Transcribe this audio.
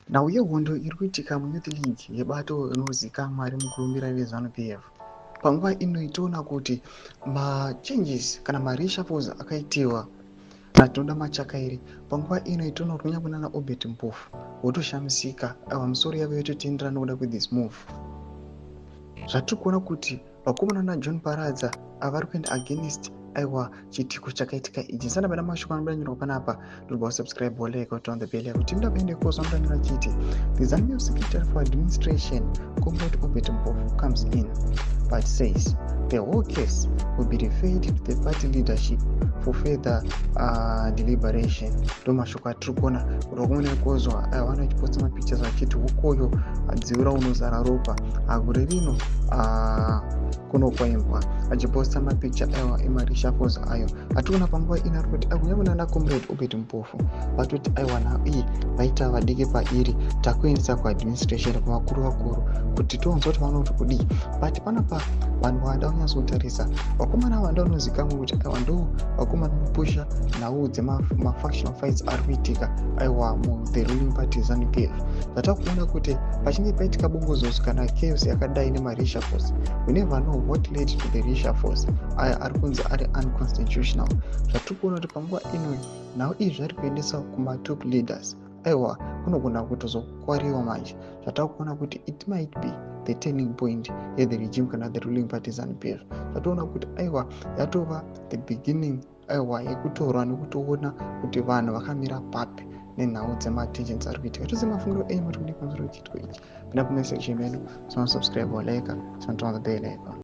Nhau yehondo iri kuitika muYouth League yebato rinozikanwa remukurumbira reZanu PF. Panguva ino toona kuti machanges kana mareshuffles akaitiwa naTinoda Machakaire. Panguva ino toona kuti kunyange nana Obert Mpofu votoshamisika, ava misoro yavo yototenderana nokuda kwethis move. Zvatiri kuona kuti vakomana naJohn Paradza avari kuenda against, aiwa, chiitiko chakaitika ichi. Sana pana mashoko anobuda nyorwa panapa, ndobva wasubscribe, walike, turn on the bell kuti ndapende kozo anodanyora chiti the ZANU secretary for administration, Comrade Obert Mpofu, comes in but says the whole case will be referred to the party leadership for further deliberation. Ndo mashoko atiri kuona kuti vakomana vekozwa, aiwa, vanochiposta mapictures vachiti hukoyo dziura unozara ropa gore rino kunokwaimbwa, achiposta mapicture, aiwa, emareshuffles ayo atikuona panguva ino. Ari kuti kunyange nana Comrade Obert Mpofu vatoti, aiwa, nhau iyi vaita vadiki pairi, takuendesa kuadministration, kumakuru vakuru, kuti tonzwa kuti vanoti kudii. But panapa vanhu vada kunyatsotarisa vakomana vanda vanozikamwa kuti, aiwa, ndo vakomana vanopusha nhau dzemafactional fights ari kuitika, aiwa, muthe ruling party ZANU PF. Zvatakuona kuti pachinge paitika bongozozo kana chaos yakadai nemareshuffles, we never know what led to the reshuffles aya ari kunzi ari unconstitutional. Zvatiri kuona kuti panguva ino nhau iyi zvari kuendesa kumatop leaders, aiwa, kunogona kutozokwariwa manje. Zvatakuona kuti it might be the turning point yethe regime kana the ruling party ZANU PF. Zvatoona kuti, aiwa, yatova the beginning, aiwa, yekutorwa nekutoona kuti vanhu vakamira papi nenhau dzematensions ari kuitika. Tose mafungiro enyu muri kudii pamusoro pechiitiko ichi? Pinda kumesection medu, sonosubscribe, walike, sonoturn on the bell icon.